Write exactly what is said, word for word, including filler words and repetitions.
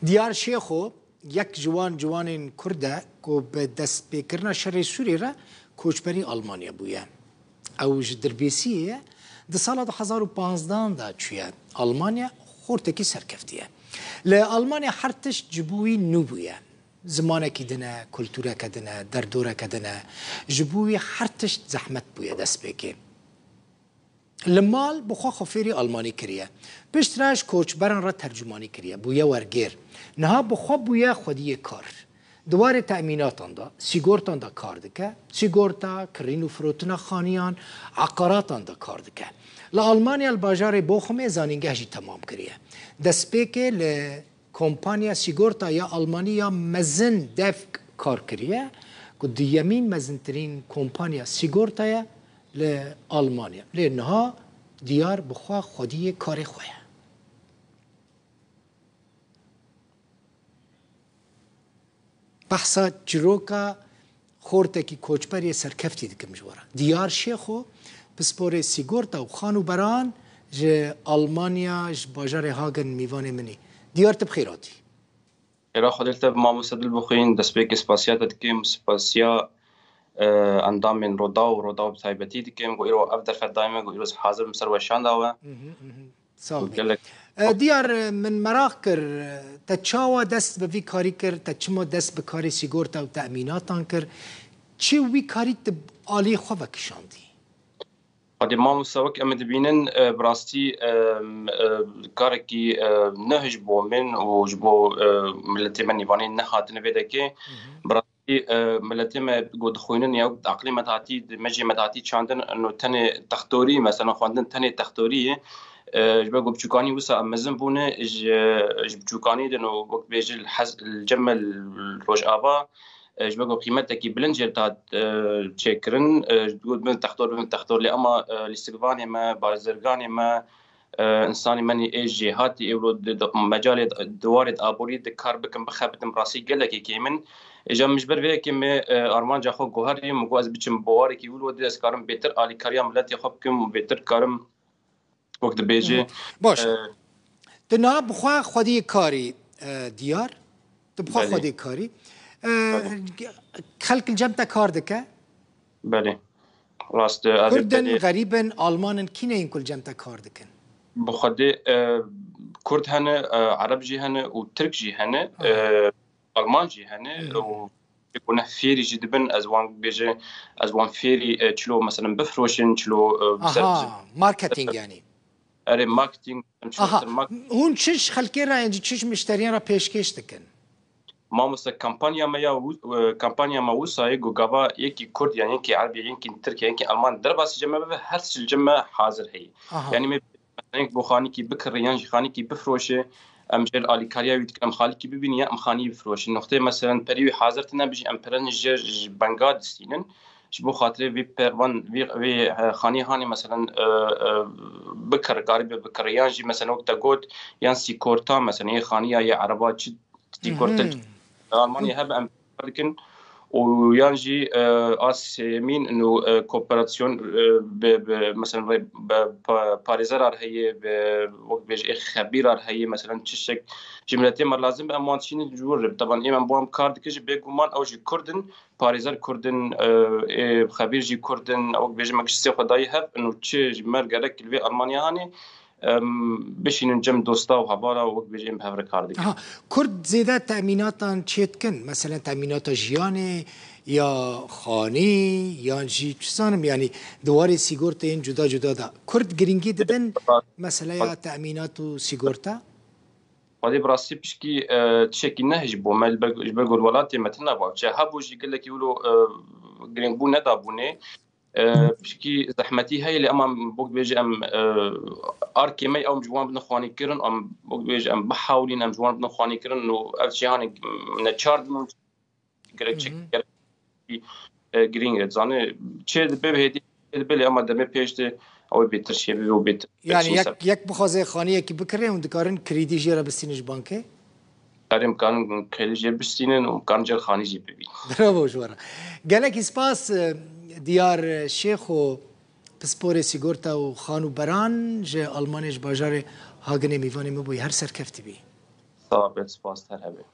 Diyar Şêxo yek ji wan ciwanên Kurd e ku bi destpêkirina şerê Sûriyê re koçberî Almanya bûye. Ew ji Dirbêsiyê ye. Di sala du hezar û panzdehan de çûye Almanya, xortekî serkeftî ye. Li Almanya her tişt ji bo wî nû bûye. Zimanekî din e, kultûreke din e, derdoreke din e. Ji bo wî her tişt zehmet bûye destpêkê. Li mal bi xwe xwe fêrî almanî kiriye. Piştre ji koçberan re tercûmanî kiriye, bûye wergêr. Niha bi xwe bûye xwediyê kar. Di warê temînatan de, sîgortan de kar dike. Sîgorta, kirîn û firotina xaniyan, eqaratan de kar dike. Li Almanya li bajarê Bochumê zanîngeh jî temam kiriye. Destpêkê li kompanya sîgorta ya Almanî ya mezin DEFK kar kiriye, ku duyemîn mezintirîn kompanya sîgorta ye li Almanya. Lê niha Diyar bi xwe xwediyê karê xwe ye. Behsa çîroka xortekî koçberê serkeftî dikim ji we re. Diyar Şêxo, pisporê sîgorta û xan û beran ji Almanya, ji bajarê Hagen mîvanê min î. Diyar, tu bi xêr hatî. Xêra Xwedê li te be mamoste Dilbixwîn, destpêkê spasiya te dikim, spasiya, e, endamên Rodaw û Rodaw bi taybetî dikim, ku îro ev derfet daye me, ku îro hazir bim ser weşanda we. Mhm, mhm. Sağ ol. Gelek. E, Diyar, e, min meraq kir, e, te çawa dest bi vî karî kir, te çima dest bi karê sîgorta û temînatan kir? Çi wî karî tu alî xwe vekişandî? Xwedê mamoste, wek em dibînin, e, bi rastî, e, e, karekî, e, ne ji bo min û ji bo, e, miletê me nîvanî nehatine vê dekê. Mhm. Bi rastî, e, miletê me ku dixwînin ya eqlê me dihatî, di mejê me dihatî çandin, ino tenê textorî, mesela xwendin tenê textorî ye. E, ji ber ku biçûkanî wisa em mezin bûne, ji, ji biçûkanî de ino wek bêje li hez, li cem me li Rojava, e, ji ber ku qîmetekî bilind jê dihat, e, çêkirin, e, ji got bin textor, bin textor, lê ema, e, lîstikvanê me, barzerganê me, e, însanê me nî ê jêhatî êwro di, di mecalê di warê di aborî di kar bikin, bixebitin, rastî gelekî kêm in. Îja min ji ber vê yekê me, e, armanca xwe guherî, min got ez biçim bi warekî wilo de ez karim bêtir alîkariya miletê xwe bikim û bêtir karim wek dibêje, Mhm. Baş. E, Tu niha bi xwe xwediyê karî, e, Diyar. Tu bi xwe Belê. Xwediyê karî. E, Belê. Xelk li cem te kar dike? Belê. Rast e, ez Kurd in, belê. Xerîb in, Alman in, kî ne yên ku li cem te kar dikin? Bi xwedê, e, Kurd hene, e, Ereb jî hene û Tirk jî hene. Aha. E, Alman jî hene Hı hı. û ku ne fêrî jî dibin, ez wan bêje, ez wan fêrî, e, çilo, meselen, bifroşin, çilo, e, ser Aha, marketing yanî. Erê, marketing, em çilo Aha, ser marketing. Hûn çi ji xelkê re, yan jî çi ji mişteriyên re pêşkêş dikin? Mamoste, kampanya me ya wi-, e, kampanya me wisa ye, ku gava yekî Kurd, yan yekî Erb, yan yekî Tirk, yan yekî Alman derbasî cem me bibe, her tişt li cem me hazir heye. Aha. Yanî me Mesela, yek bo xanîkî bikire yan jî xanîkî bifroşe, em jê alîkariya wî dikin, em xalîkî bibînin ya em xanî bifroşin. Noqteyê, meselen, perî wî hazir tine bijî, em pirin jê ji benga distînin. Ji bo xatirê vî per-, van, vî, vî, e, xanî hanê, meselen, e, e, bikir, karî bi bikir. Yan jî, meselen, wek te got, yan sîkorta, meselen, yê xaniya, yê ereba çi sîkorta Mhm. Almanya hebe em dikin û yan jî, e, a sêyemîn ino, e, kooperasyon, e, bi, bi, mesela, bi, bi pa-, parêzerar heye, bi, wek bêje, ê xebîrar heye, mesela, çi şek ji miletê me lazim be, em wan çînin ji wir re. Teban êm em bo em kar dikin jî bêguman ew jî Kurd in, parêzer Kurd in, e, ê xebîr jî Kurd in, wek bêje me gişt sê xwe dayî hev ino çi ji me re gerek li vê Almanya hanê, em, bişînin cem dosta û hevala û wek bêje em bi hev re kar dikin. Aha, Kurd zêde temînatan çê dikin, meselen temînata jiyanê ya xanî yan jî çi zanim, yanî di warê sîgorteyên cuda cuda de Kurd girîngî didin meseleya temînat û sîgorta? Xwedê bi rastî pişkî, e, tiştekî ne ji bo me, li ber, ji ber ku li welatê me tune bavçe hebû jî gelekî wilo, e, girîngbûn nedabûnê. E, pişkî zehmetî heye, lê ema bok dibêje em, e, arkê me ew em ji wan bidin xwanîkirin, em bok dibêje em bihewlîn, em ji wan bidin xwanîkirin û ev jî hanê neçar din û gerek çek, Hı hı. gerek, e, girîng e. Zanî çê dibe bi hêdî çê dibe, lê ema demê pêş de ew ê bêtir çêbibe û bêtir Yani çîn ser. Yek, yek bixwaze xaniyekî bikire, hûn dikarin krîdî jê re bistînin ji bankê? Erê, em karin krîdî jê bistînin û em karin cem xanî jî bibîn. Bravo ji we re. Gelekî spas, e, Diyar Şêxo, pisporê sîgorta û xan û beran ji Almanyê, ji bajarê Hagenê mîvanê me bûyî. Her serkeftî bî. Sawa bêt, spas, her hebê.